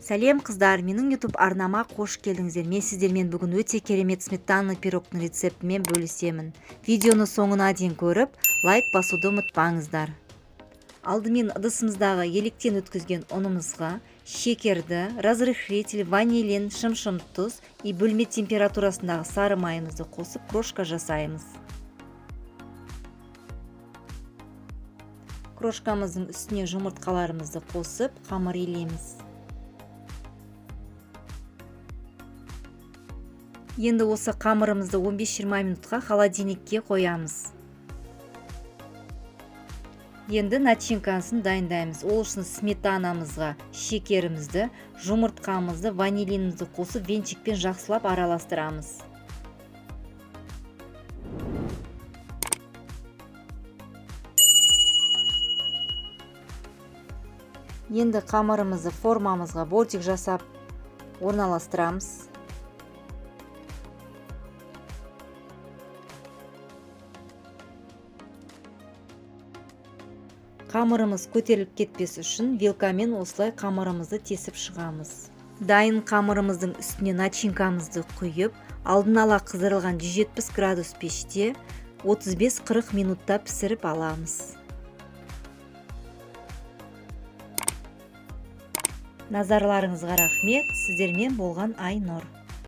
Сәлем, қыздар! Менің YouTube арнама қош келдіңіздер. Мен сіздермен бүгін өте керемет сметанный пирогтың рецептімен бөлісемін. Видеоны соңына дейін көріп, лайк басуды ұмытпаңыздар. Алдымен ыдысымыздағы електен өткізген ұнымызға шекерді, разрыхлитель, ванилин, шымшым тұз и бөлме температурасындағы сары майымызды қосып, крошка жасаймыз. Крошкамыздың үстіне жұмыртқаларымызды қосып, қамыр илейміз. Енді осы қамырымызды 15-20 минутқа холодильникке қоямыз. Енді начинкасын дайындаймыз. Ол үшін сметанамызға шекерімізді, жұмыртқамызды, ванилинімізді қосып, венчикпен жақсылап араластырамыз. Енді қамырымызды формамызға бортик жасап орналастырамыз. Қамырымыз көтеріліп кетпес үшін вилкамен осылай қамырымызды тесіп шығамыз. Дайын қамырымыздың үстіне начинкамызды құйып, алдын ала қыздырылған 170 градус пеште 35-40 минутта пісіріп аламыз. Назарларыңызға рахмет. Сіздермен болған Айнұр.